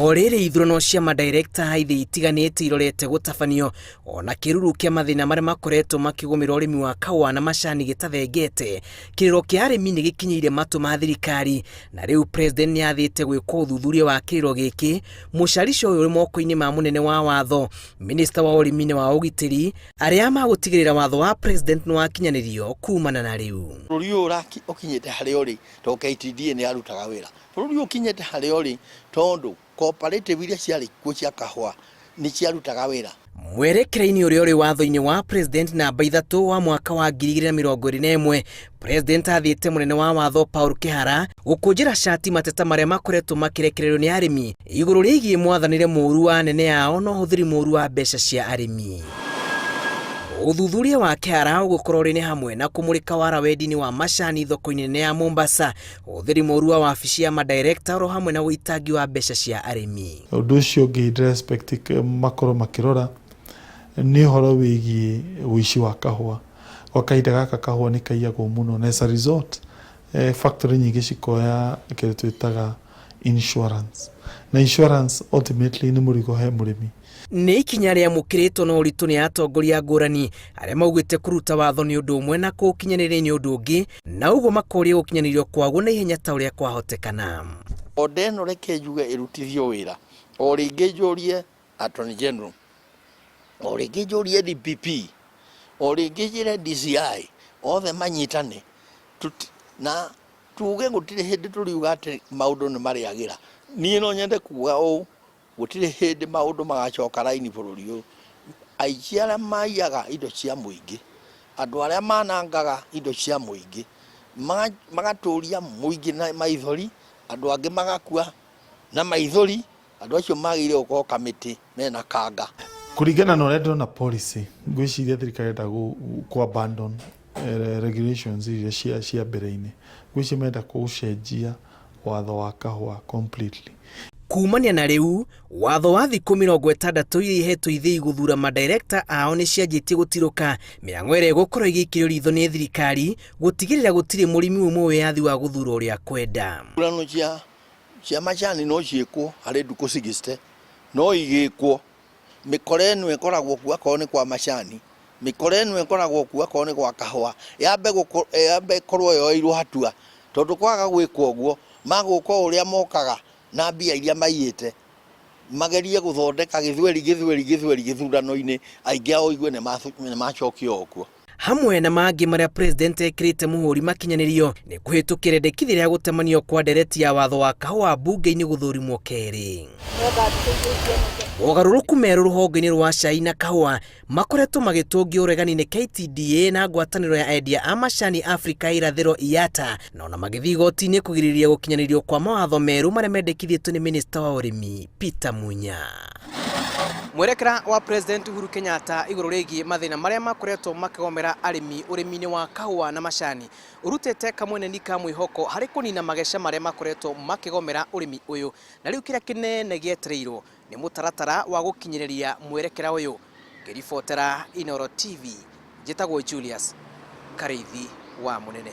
O rĩrĩ ithurano cia madirekta ithĩ itiganĩte irorete gũtabanio ona kĩruru kĩa mathĩna marĩa makoretwo makĩgũmĩra ũrĩmi wa kahũa na macani gĩtathengete, kĩrĩro kĩa arĩmi nĩ gĩkinyĩire matũ ma thirikari na rĩu president nĩ athĩte gwĩkwo ũthuthuria wa kĩrĩro gĩkĩ. Mũcarico ũyũ ũrĩ moko-inĩ ma mũnene wa watho, minista wa ũrĩmi na wa ũgitĩri, arĩa magũtigĩrĩra watho wa president nĩ wakinyanĩrio kumana na rĩu. Bũrũri ũyũ ũkinyĩte harĩa ũrĩ tondũ KTDA nĩ yarutaga wĩra. Bũrũri ũyũ ũkinyĩte harĩa ũrĩ tondũ cooperative iria ciarĩ kuo cia kahũa nĩ ciarutaga wĩra. Mwerekera-inĩ ũrĩa ũrĩ watho-inĩ wa president namba 3 wa mwaka wa 2021, president athĩte mũnene wa watho Paul Kihara gũkũnjĩra cati mateta marĩa makoretwo makĩrekererio nĩ arĩmi igũrũ rĩgiĩ mwathanĩre mũru wa anene ao na ũhũthĩri mũru wa mbeca cia arĩmi. Ũthuthuria wa Kihara ũgũkorwo ũrĩ nĩ hamwe na kũmũrĩka wara wendi-inĩ wa macani thoko-inĩ nene ya Mombasa, ũhũthĩri mũru wa wabici ya madirekta oro hamwe na ũitangi wa mbeca cia arĩmi. Ũndũ ũcio ũngĩ ndĩra expect makorwo makĩrora nĩ ũhoro wĩgiĩ ũici wa kahũa. Gwa kahinda gaka kahũa nĩ kaiyagwo mũno na as a result factory nyingĩ cikoya kĩndũ twĩtaga insurance. Na insurance ultimately nĩ mũrigo he mũrĩmi. Nĩ ikinya rĩamũkĩrĩtwo na ũritũ nĩ atongoria ngũrani arĩa maugĩte kũruta watho nĩ ũndũ ũmwe na kũũkinyanĩria nĩ ũndũ ũngĩ, na ũguo makoria gũkinyanĩrio kwaguo na ihenya ta ũrĩa kwahotekana. Order ĩno reke njuge ĩrutithio wĩra o rĩngĩ, njũrie Attorney General, o rĩngĩ njũrie DPP, o rĩngĩ njĩre DCI, othe manyitane na tuge gũtirĩ hĩndĩ tũriuga atĩ maũndũ nĩ marĩagĩra. Niĩ no nyende kuga ũũ, gũtirĩ hĩndĩ maũndũ magacoka raini bũrũri ũyũ. Aici arĩa maiyaga indo cia mũingĩ, andũ arĩa manangaga indo cia mũingĩ, magatũria mũingĩ na maithori, andũ angĩ magakua na maithori, andũ acio magĩrĩire gũkorwo kamĩtĩ mena kanga. Kũringana na ũrĩa ndĩrona policy, ngwĩciria thirikari ĩrenda kũ abandon regulations iria cia mbere-inĩ. Ngwĩciria marenda gũcenjia watho wa kahũa completely. Kumania na rĩu, watho wa thikũ 60 iria ihetwo ithĩi gũthura madirekta ao nĩ cianjĩtie gũtirũka, mĩhang'o ĩrĩa ĩgũkorwo ĩgĩikĩrio ritho nĩ thirikari gũtigĩrĩra gũtirĩ mũrĩmi ũmwe wĩyathi wa gũthura ũrĩa akwenda. Ithurano cia macani no ciĩkwo harĩ ndukũ 60, no igĩkwo mĩkora ĩno ĩkoragwo kuo akorwo nĩ kwa macani, mĩkora ĩno ĩkoragwo kuo akorwo nĩ gwa kahũa, yambe ĩkorwo yoeirwo hatua, tondũ kwaga gwĩkwo ũguo magũka o ũrĩa mokaga na mbia iria maiyĩte, magerie gũthondeka gĩthweri gĩthweri gĩthweri gĩthurano-inĩ, aingĩ ao ũigue nĩ macokio o kuo. Hamwe na mangĩ marĩa president ekĩrĩte mũhũri makinyanĩrio nĩ kũhĩtũkĩra endekithia rĩa gũtemanio kwa ndereti ya watho wa kahũa mbunge-inĩ gũthũrimwo kerĩ. Mogarũrũku merũ rũhonge-inĩ rwa cai na kahũa makoretwo magĩtũngio ũregani nĩ KTDA na ngwatanĩro ya endia a macani Afrika ya irathĩro IATA, na ona magĩthiĩ igoti-inĩ kũgirĩrĩria gũkinyanĩrio kwa mawatho merũ marĩa mendekithĩtio nĩ minista wa ũrĩmi Peter Munya. Mwerekera wa President Uhuru Kenyatta igũrũ rĩgiĩ mathĩna marĩa makoretwo makĩgomera arĩmi ũrĩmi-inĩ wa kahũa na macani ũrutĩte kamweneni ka mwĩhoko harĩ kũnina mageca marĩa makoretwo makĩgomera ũrĩmi ũyũ, na rĩu kĩrĩa kĩnene gĩetereirwo nĩ mũtaratara wa gũkinyĩrĩria mwerekera ũyũ. Ngĩribotera Inooro TV, njĩtagwo Julius Karĩithi wa Mũnene.